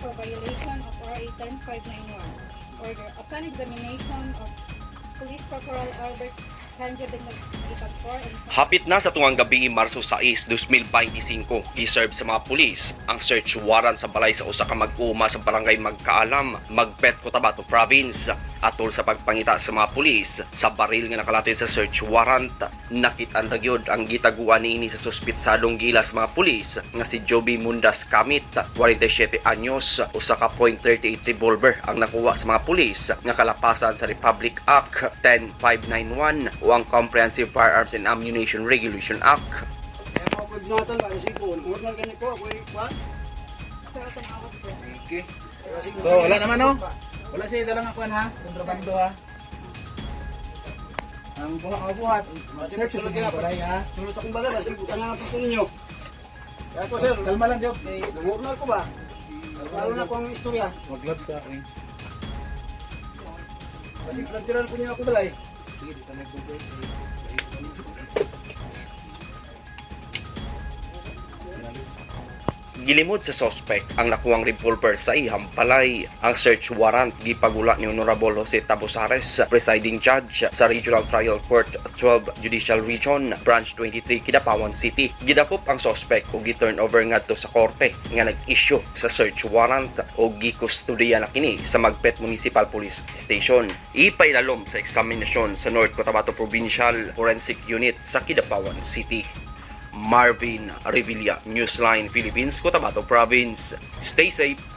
for violation of RA 10591. Order upon examination of Police Corporal Albert Kanja Benagipagpor and Hapit na sa tungang gabi, Marso 6, 2025, giserve sa mga pulis ang search warrant sa balay sa usa ka mag-uma sa barangay Magkaalam, Magpet, Cotabato Province. Atol sa pagpangita sa mga pulis sa baril nga nakalatid sa search warrant, nakit-an ra gyud ang gitaguan niini sa suspitsadong gila sa mga pulis nga si Joby Mundas Kamit, 47 anyos. Usa ka .38 revolver ang nakuha sa mga pulis nga kalapasan sa Republic Act 10591 o ang Comprehensive Firearms and Ammunition Regulation Act. Kaya mo ako binatan ba? Sige ko, normal ganito ko, ako kwan. Sir, atong awat po. Okay. So, wala naman, no? Wala siya dalang akuan ha? Kontrabando ha? Ang buhat ang buhat, mag-search sa mga balay ha? Sulot akong balay, sige, buta na po ninyo. Kaya ko, sir, Kalma lang, Job. Eh, normal ko ba? Lalo na ko ang istorya. Mag-gloves ka. Eh. Kasi plantiran ko niya ako balay. Sige, dito may Google. Gilimod sa suspect ang nakuhang revolver sa iyang balay. Ang search warrant gipagula ni Honorable Jose Tabosares, presiding judge sa Regional Trial Court 12 Judicial Region, Branch 23, Kidapawan City. Gidakop ang suspect ug gi-turn over ngadto sa korte nga nag-issue sa search warrant o gikustudiya na kini sa Magpet Municipal Police Station. Ipailalom sa eksaminasyon sa North Cotabato Provincial Forensic Unit sa Kidapawan City. Marvin Revilla, Newsline Philippines, Cotabato Province. Stay safe.